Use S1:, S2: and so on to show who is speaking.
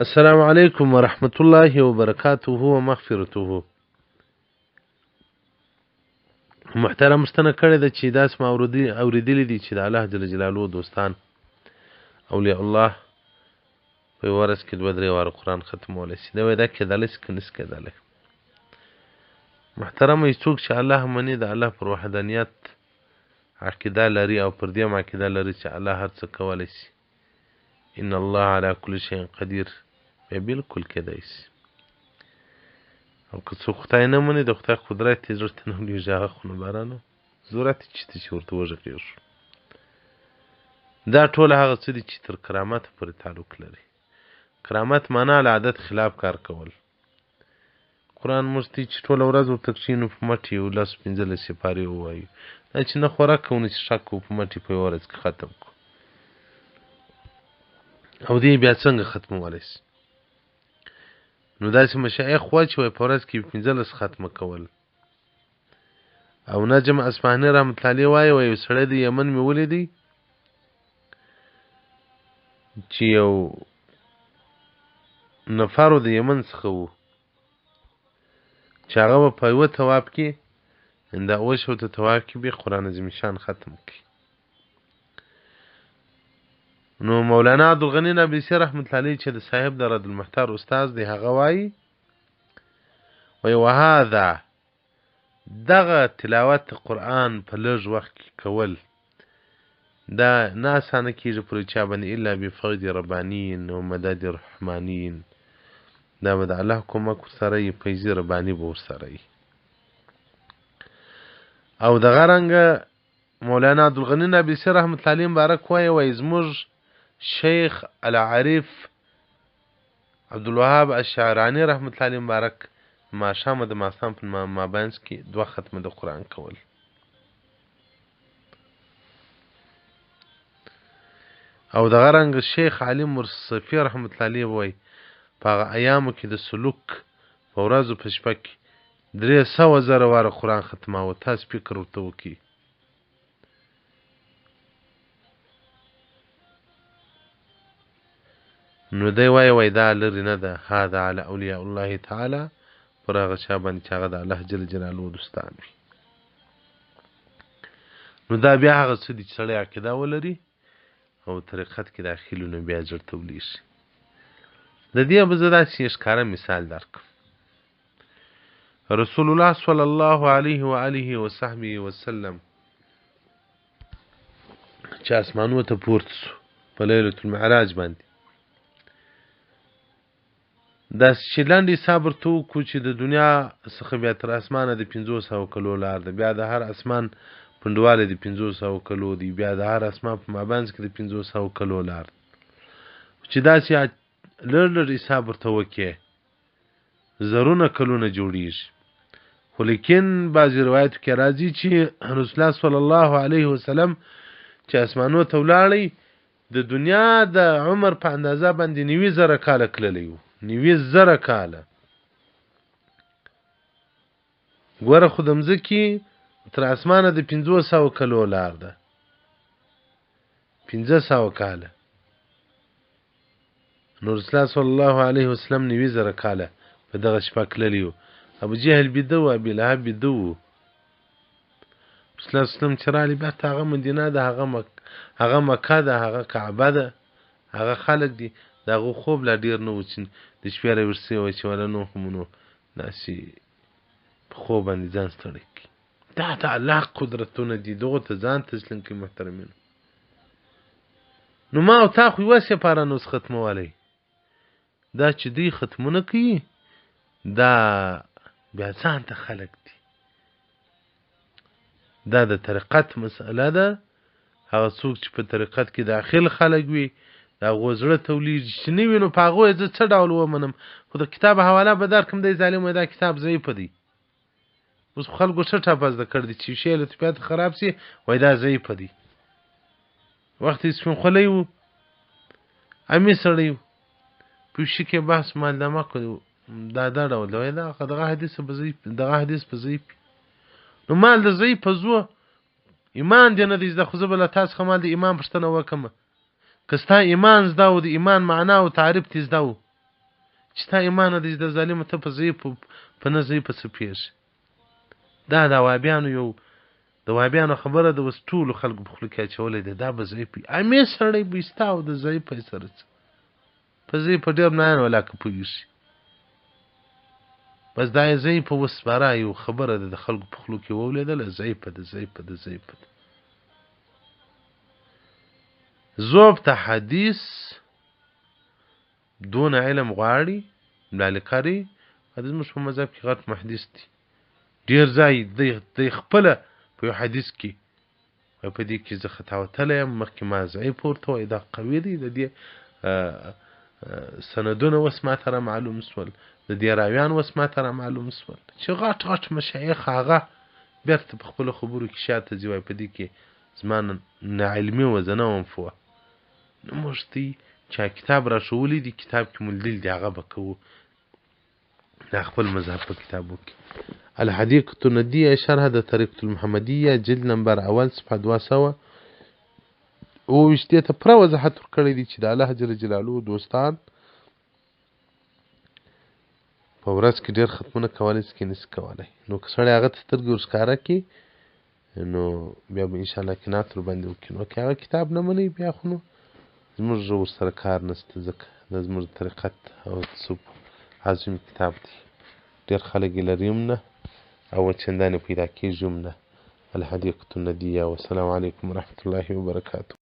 S1: السلام علیکم ورحمت الله وبرکاته ومغفرته. محترم مستنه کړې ده چې داسې ما اورېدلي دي چې د الله جل جلاله دوستان اولیاء الله په یوه ورځ کې دوه درې واره قرآن ختمولی شي. دا وایي دا کېدلی شي که نه شي کېدلی؟ محترم څوک چې الله مني، د الله پر وحدانیت عقیده لري او پر دې هم عقیده لري چې الله هر څه کولی شي، ان الله علی کل شیء قدیر، بیا بالکل کېدای شي. او که څوک خدای نه مني، د خدای قدرت یې زړه ته نه لوېږي، هغه خو نو بارانو ضرورت یې چېرته چې ورته وغږېږو. دا ټول هغه څه دي چې تر کرامت پورې تعلق لري. کرامت معنا له عادت خلاف کار کول. قرآن موږ ته چې ټوله ورځ ورته کښېنو په مټ یې یو لس 15 سپارې ووایو، دا چې نه خوراک کوو نه څښاک کوو، په مټ یې په یوه ورځ کې ختم کړو. او دې بیا څنګه ختمولی شي؟ نو داسې مشایخ وه چې وایي په ورځ کې 15 ختمه کول. او نجم اصفهاني رحمت الله علیه وایي، وایي یو سړی د یمن مې ولیدی چې یو نفرو د یمن څخه وو چې هغه به په یوه طواف کې دا 97 طواف کې به قرآن عظیم شان ختم کړي. نو مولانا عبدالغني نابلسي رحمت الله علیه چې د صاحب د رد المحتار استاد دی، هغه وایي وایي وهذا دغه تلاوت قرآن په لږ وخت کې کول دا نه اسانه کېږي پر چا باندې الا بفضل رباني او مدد رحماني. دا به د الله کومک ورسره وي، فیض رباني به ورسره وي. او دغه رنګه مولانا عبدالغني نابلسي رحمت الله علیه مبارک وایي، وایي زموږ شیخ العارف عبدالوهاب الشعراني رحمت الله علیه مبارک ماښام د ماښام په مابینځ کې 2 ختمه د قرآن کول. او دغه رنګ شیخ علي مرصفي رحمت الله علیه وایي په هغه ایامو کې د سلوک په ورځو په شپه کې 300,000 واره قرآن ختماوه. تاسو فکر ورته وکړئ. نو دی وایي وایي دا لرې نه ده، هذا علی اولیاء الله تعالی، پر هغه چا باندې چې هغه د الله جل جلاله دوستان وي. نو دا بیا هغه څه دي چې سړی عقیده ولري او طریقت کې داخل نو بیا زړه ته ولېږي. د دې به زه داسې ښکاره مثال درکړم. رسول الله صلی الله علیه و آله وصحبه وسلم چې اسمانو ته پورته شو په لیلة المعراج باندې، داسې چې لنډ حساب ورته وکړو چې د دنیا څخه بیا تر اسمانه د 500 کلو لار ده، بیا د هر اسمان پنډوالی د 500 کلو دی، بیا د هر اسمان په مابینځ کې د 500 کلو لار ده. چې داسې لږ لږ حساب ورته وکړې زرونه کلونه جوړیږي. خو لیکن بعضې روایتو کې راځي چې رسول الله صلی الله علیه وسلم چې اسمانو ته ولاړی د دنیا د عمر په اندازه باندې 90,000 کاله تللی و. 90,000 کاله. ګوره خو د مځکې تر اسمانه د 500 کلو لار ده، 500 کاله. نو رسول الله صلی الله علیه وسلم 90,000 کاله په دغه شپه تللی و. ابو جهل بیده و، ابي لهب بیده و. رسول الله صلی الله علیه وسلم چې راغلی بېرته هغه مدینه ده، هغه مکه ده، هغه کعبه ده، هغه خلک دي. د هغو خوب لا ډېر نه و چې د شپې راویښ شوی وای چې ولا نو خو مو نو داسې په خوب باندې ځان ستړی کړي. دا د الله قدرتونه دي، دغو ته ځان تسلیم کړي محترمینو. نو ما او تا خو یوه سپاره نه اوس ختمولی، دا چې دوی ختمونه کوي دا بیا ځان ته خلک دي. دا د طریقت مسئله ده. هغه څوک چې په طریقت کې داخل خلک وي د هغو زړه ته ولېږي، چې نه وي نو په هغو یې زه څه ډول ومنم؟ خو د کتاب حواله به درکړم، دی ظالم وایي دا کتاب ضعیف دی. اوس خو خلکو څه ټاپه زده کړی دی چې شی له طبیعت خراب سي وایي دا ضعیف دی. وخت یې سپین خولی و، امي سړی و، په شي کې بحث مال دا ما کړی دا دا ډول دی، وایي دا دغه حدیث به ضعیف، دغه حدیث به ضعیف. نو مال د ضعیف په زوه ایمان دې نه دی زده، خو زه به له تا څخه مال د ایمان پوښتنه وکړم. که ستا ایمان زده و، د ایمان معنا او تعریف دې زده و، چې تا ایمان نه دی چې د ظالم ته په ضعیف په نه ضعیف څه پوهېږي. دا د وابیانو یو د وابیانو خبره د اوس ټولو خلکو په خوله کې اچولې ده، دا به ضعیف وي. امې سړی به ستا او د ضعیف سره څه په ضعیف ډېر ملایان ولاکه پوهېږي. بس دا یې ضعیف اوس بارا یو خبره ده د خلکو په خولو کې وولېدله، ضعیفه ده، ضعیفه ده، ضعیفه ده. ضعف ته حدیث دونه علم غواړي ملا قاري د زموږ په مذهب کې غټ محدث دی، ډېر ځای دی خپله په یو حدیث کې وایي په دې کې زه خطا وتلی یم، مخکې ما ضعیف ورته وایي دا قوي دی، د دې سندونه اوس ماته را معلوم سول، د دې راویان اوس ماته را معلوم سول، چې غټ غټ مشایخ هغه بیرته په خپلو خبرو کې شاته ځي، وایي په دې کې زما نه علمي وه، زه نه وم پوه. نو موږ ته چا کتاب را ښوولی دی، کتاب کې مو لیدلي دي، هغه به کوو دا خپل مذهب په کتابو کې. الحدیقة الندیه شرح د طریقة المحمدیه جلد نمبر اول صفحه 227 دې ته پوره وضاحت ورکړی دی چې د الله جل جلاله دوستان په ورځ کې ډېر ختمونه کولی سي که نسي کولی. نو که سړی هغه ته سترګې ورښکاره کړي نو بیا به انشاءالله قناعت ورباندې وکړي. نو که هغه کتاب نه منئ بیا خو نو زموږ ورسره کار نشته، ځکه دا زموږ طریقت او تصوف عظیم کتاب دی، ډېر خلک یې لري هم نه او چندانې پیدا کېږي هم نه. الحدیقة الندیه. والسلام علیکم ورحمة الله وبرکاته.